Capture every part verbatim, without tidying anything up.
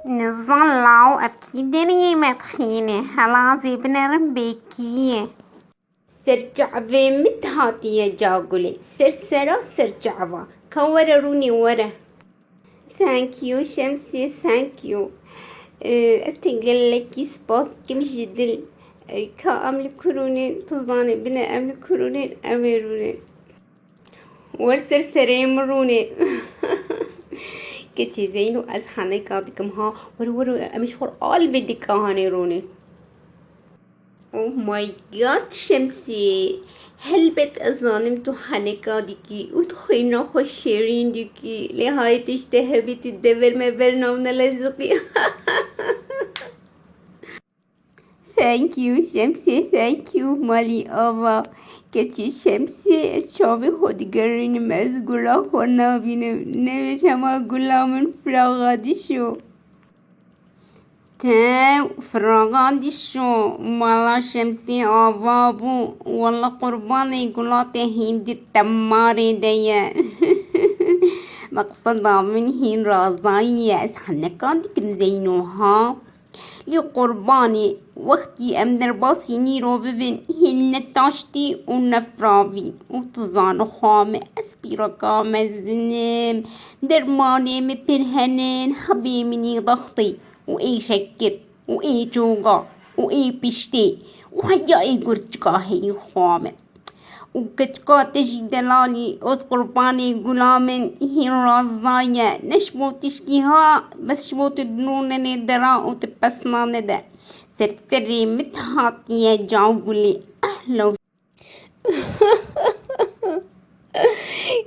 Nizan law ev kî deriyê me dixîne? Hela zê binerin bê kî ye? Ser çavê min hatiye cagulê. Ser sera ser çava. Ka were rûnê were. Thank you Şemsî, thank you. Ee, ez te gelekî spas dikim ji dil. Ee, ka em li ku rûnên, tu zanî bine em li ku rûnên, em ê rûnên. Wer ser serê min rûnê. Keçê Zeyno, ez heneka dikim ha. Wer wer em ji xwe alvê dikahanê rûnê. Oh my god Şemsî. Helbet ez zanim tu heneka dikî û tu xwîna xwe şêrîn dikî. Lê hayê tu ji te hebî tu dever me ber navne leziqî. Thank you Şemsî, thank you malî ava. Keçî Şemsî, ez çavê xwe digerînim, ez gula xwe nabînim. Newêj hema gula min firaxa dişo. Te firaxa dişo, mala Şemsî ava bû. Walla qurbanê gula te hîn di temarê de ye. Meqseda min hîn razayî ye. Ez heneka dikim Zeyno ha. Lê qurbanê, wextî em derbasî nîro bibin, hîn ne taştî û ne firavî. Û tu zani xwe me, ez pîreka mezin im. Dermanê min pir henin, hebê min ê daxtê û ê şekir û ê çoga û ê piştê û heya ê gurçika heyî xwe me. Û keçika te jî delalî, oz qurbanê gula min, hîn raza ye. Ne ji bo tişkî ha, bes ji bo tu dinû nenê dera û tu pesna nede. Ser serê min hatiye cagulê. Ehlo.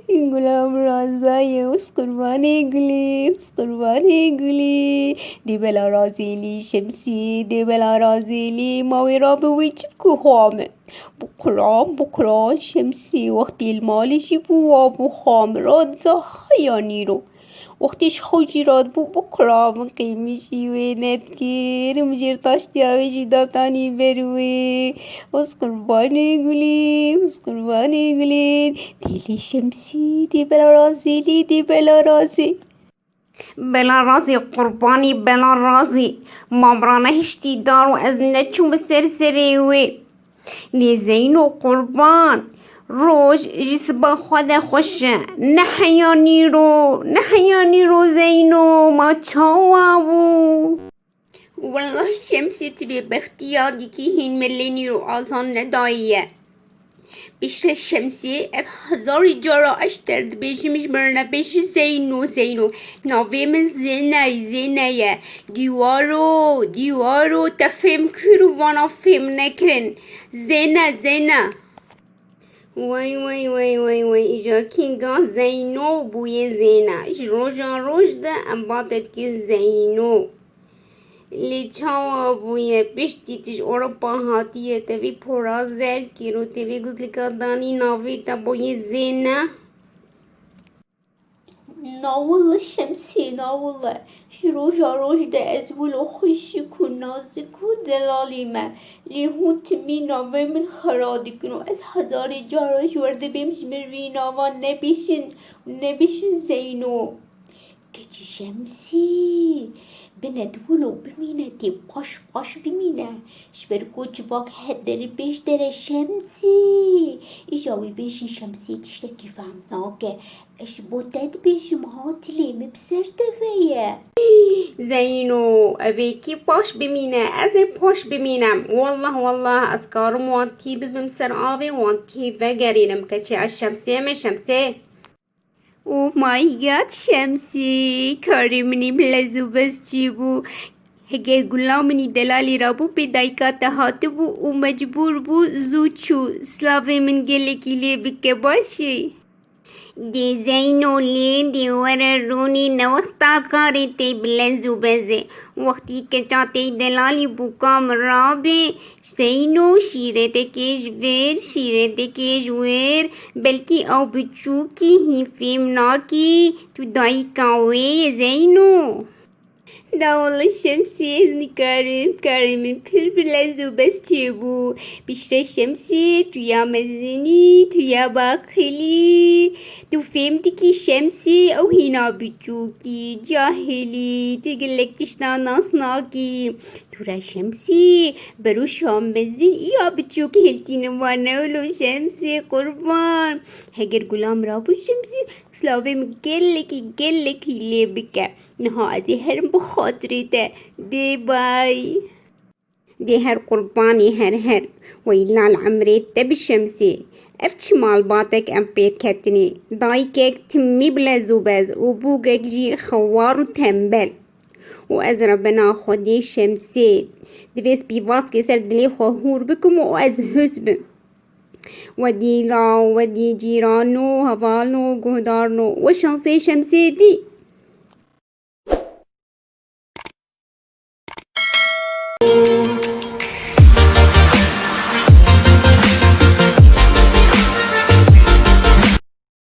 Gula min raza ye, oz qurbanê gulê, oz qurbanê gulê. Dê bela razêlî Şemsî, dê bela razêlî, ma wê rabe wê çi ku xwe me. Bikira, bikira, Şemsî wextê li malê jî bû, wa bû xwe min radida heya nîro. Wextê ji xew jî radibû, bikira min qîmî jî wê nedikir, min jêr taştiya wê jî datanî ber wê. Oz qurbanê gulê, oz qurbanê gulê. Dê lê Şemsî, dê bela razê lê, dê bela razê. Bela razê qurbanî, bela razê. Ma min ra nehiştî dar û ez neçûm bi ser serê wê. Lê Zeyno qurban, roj ji siba xwe de xweş e. Ne heya nîro, ne heya nîro Zeyno, ma çawa bû? Wallah Şemsê, tu bêbextiya dikî, hîn me lê nîro azan nedayiye. Piştre Şemsê, ev hezarî cara ez ji te re dibêjim, ji min re nebêjî Zeyno, Zeyno. Navê min Zêne, Zêne ye. Dîwaro, dîwaro, te fêm kir û vana fêm nekirin. Zêne, Zêne. Wey, wey, wey, wey, wey, îja kînga Zeyno bûye Zêne. Ji roja roj de em ba te dikin Zeyno. Lê çawa bûye? Piştî tu ji Ewropa hatiye, te vî pora zer kir û te vê guzlika danî navê te bûye Zêne? Na wille Şemsê, na wille. Ji roja roj de ez wilo xweşik û nazik û delalî me. Lê hûn timî navê min xera dikin û ez hezarê cara ji we re dibêm ji min vî nava nebêjin û nebêjin Zeyno. Keçî Şemsî, bine di wilo bimîne, tê paş paş bimîne. Ji ber ku civak he derê pêş dere Şemsî. Îja wî bêjî Şemsî tiştekî fehm nake. Ez ji bo te dibêjim ha, dilê min bi ser te ve ye. Zeyno, evê kî paş bimîne, ez ê paş bimînem. Wallah, wallah, ez karim wan tî bibim ser avê, wan tî vegerînim. Keçê ez Şemsê me, Şemsê. Oh my god, Şemsî, karê min î bi lez û bez çî bû. Heger gula min î delalî rabû, pê dayika te hatibû û mecbûr bû zû çû. Silavê min gelekî lê bike, baş î? Dê Zeyno lê dê were rûnî, ne wexta karê tê bi lez û bezê. Wextî keça tê delalî bûka min rabê, Zeyno, şîretekê ji vir, şîretekê ji wir, belkî ew biçûkî hîn fêm nakî, tu dayika wê yê Zeyno. Da wele Şemsî, ez nikarim, karê min pir bi lez û bez çêbû. Piştre Şemsî, tu ya mezinî, tu ya baqilî. Tu fêm dikî Şemsî, ew hîna biçûkî, cahilî, tu gelek tiştan nas nakî. Tu re Şemsî, beroşa mezin ya biçûk hiltînin wa newlo Şemsî qurban. Heger gulam rabû Şemsî, silavê min gelekî, gelekî lê bike. Niha ez ê herim bi xatirê te. Dê bay. Dê her qurbanê her her. Wey lal emrê te bi Şemsê. Ev çi malbatek em pêr ketinê. Dayikek timî bi lez û bez û bûgek jî xewar û tembel. Û ez Rebena Xwedê Şemsê. Divê spîvaskê ser dilê xwe hûr bikim û ez hus bim. Wedî law, wedî cîrano, hevalno, guhdarno, we şansê Şemsê dî.